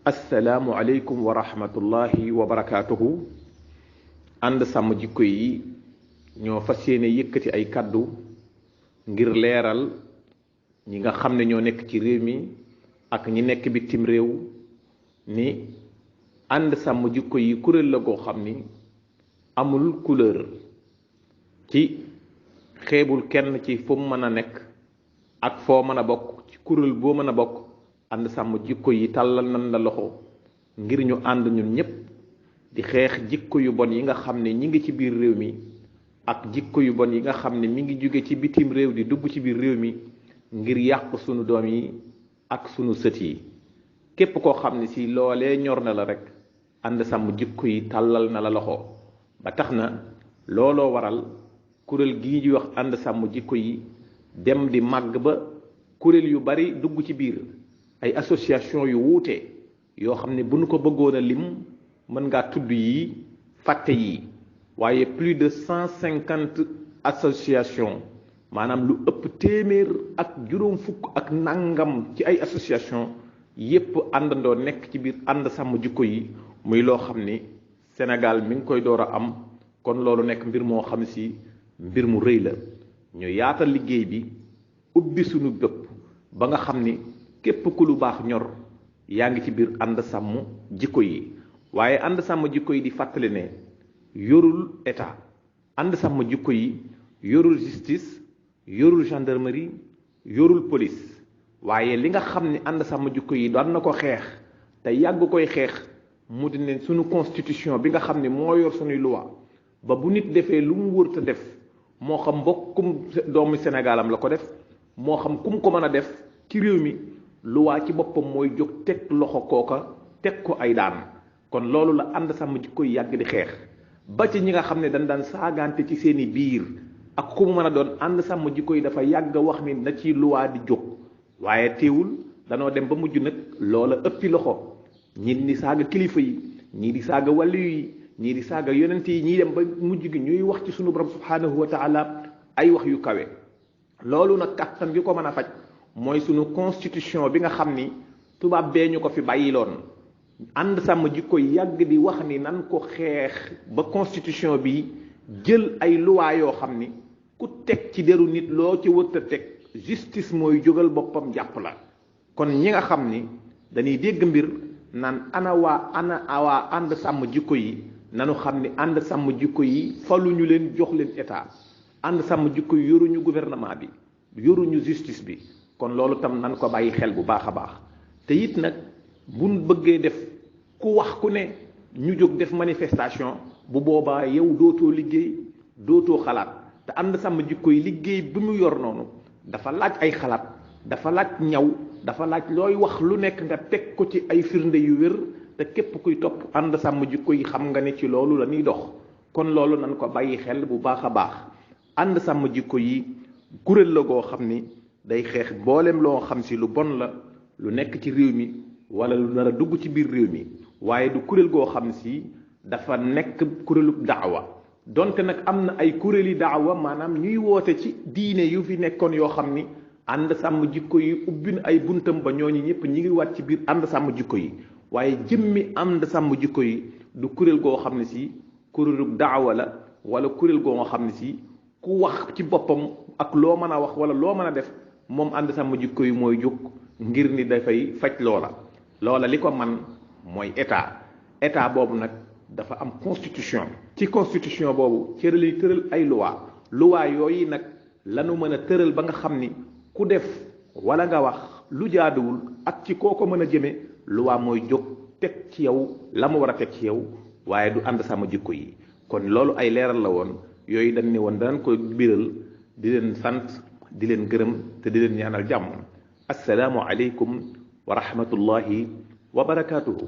assalaamu aleykum wa rahmatullahi wa barakaatuhu. ànd sàmm jikko yi ñoo fas yéene yëkkati ay kàddu ngir leeral ñi nga xam ne ñoo nekk ci réew mi ak ñi nekk bitim réew ni ànd sàmm jikko yi kuréel la goo xam ni amul couleur ci xeebul kenn ci fu mu mën a nekk ak foo mën a bokk ci kuréel boo mën a bokk. ànd sàmm jikko yi tàllal nan la loxo ngir ñu ànd ñun ñépp di xeex jikko yu bon yi nga xam ne ñi ngi ci biir réew mi ak jikko yu bon yi nga xam ne mi ngi jóge ci bitim réew di dugg ci biir réew mi ngir yàq sunu doom yi ak sunu sët yi. képp koo xam ne si loolee ñor na la rek ànd sàmm jikko yi tàllal na la loxo ba tax na looloo waral kuréel gii ñuy wax ànd sàmm jikko yi dem di màgg ba kuréel yu bari dugg ci biir. ay association yu wuute yoo xam ne bu nu ko bëggoon a lim mën ngaa tudd yi fàtte yi waaye plus de 150 association maanaam lu ëpp téeméer ak juróom fukk ak nangam ci ay association yépp àndandoo nekk ci biir ànd sàmm jikko yi muy loo xam ni Sénégal mi ngi koy door a am kon loolu nekk mbir moo xam si mbir mu rëy la ñu yaatal liggéey bi ubbi sunu bëpp ba nga xam ni képp ku lu baax ñor yaa ngi ci biir ànd sàmm jikko yi waaye ànd sàmm jikko yi di fàttali ne yorul état ànd sàmm jikko yi yorul justice yorul gendarmerie yorul police waaye li nga xam ni ànd sàmm jikko yi daan na ko xeex te yàgg koy xeex mu di ne sunu constitution bi nga xam ne moo yor sunuy loi ba bu nit defee lu mu wër te def moo xam mbokkum doomu Sénégalam la ko def moo xam kum ko mën a def ci réew mi luwaa ci boppam mooy jóg teg loxo kooka teg ko ay daan kon loolu la ànd sàmm jikko yi yàgg di xeex ba ci ñi nga xam ne dañ daan saagante ci seeni biir ak ku mu mën a doon ànd sàmm jikko yi dafa yàgg wax ni na ci luwaa di jóg waaye teewul danoo dem ba mujj nag loola ëppi loxo ñii di saaga kilifa yi ñii di saaga wàllu yi ñii di saaga yonent yi ñii dem ba mujj gi ñuy wax ci sunu borom subhanahu wa taala ay wax yu kawe loolu nag kàttan gi ko mën a faj mooy sunu constitution bi nga xam ni tubaab bee ñu ko fi bàyyiloon ànd sàmm jikko yàgg di wax ni nan ko xeex ba constitution bi jël ay loi yoo xam ni ku teg ci deru nit loo ci wërta teg justice mooy jógal boppam jàpp la kon ñi nga xam ni dañuy dégg mbir naan ana waa ànd sàmm jikko yi nanu xam ni ànd sàmm jikko yi faluñu leen jox leen état ànd sàmm jikko yi yoruñu gouvernement bi yoruñu justice bi kon loolu tam nan ko bàyyi xel bu baax a baax te it nag buñ bëggee def ku wax ku ne ñu jóg def manifestation bu boobaa yow dootoo liggéey dootoo xalaat te ànd sàmm jikko yi liggéey bi mu yor noonu dafa laaj ay xalaat dafa laaj ñaw dafa laaj looy wax lu nekk nga teg ko ci ay firnde yu wér te képp kuy topp ànd sàmm jikko yi xam nga ne ci loolu la ñuy dox kon loolu nan ko bàyyi xel bu baax a baax ànd sàmm jikko yi kuréel la goo xam ni day xeex mboolem loo xam si lu bon la lu nekk ci réew mi wala lu nar a dugg ci biir réew mi waaye du kuréel goo xam si dafa nekk kuréelub daawa donte nag am na ay kuréeli daawa maanaam ñuy woote ci diine yu fi nekkoon yoo xam ni ànd sàmm jikko yi ubbi na ay buntam ba ñooñu ñëpp ñi ngi waat ci biir ànd sàmm jikko yi waaye jëmmi ànd sàmm jikko yi du kuréel goo xam ne si kuréelub daawa la wala kuréel goo xam ne si ku wax ci boppam ak loo mën a wax wala loo mën a def moom ànd sàmm jikko yi mooy jóg ngir ni dafay faj loola li ko man mooy état boobu nag dafa am constitution ci constitution boobu cërali tëral ay loi yooyu nag lanu mën a tëral ba nga xam ni ku def wala nga wax lu jaaduwul ak ci koo ko mën a jëme loi mooy jóg teg ci yow la mu war a teg ci yow waaye du ànd sàmm jikko yi kon loolu ay leeral la woon yooyu dañ ne woon danañ ko biral di leen sant di leen gërëm te di leen ñaanal jàmm assalaamu aleykum wa rahmatullahi wa barakaatuhu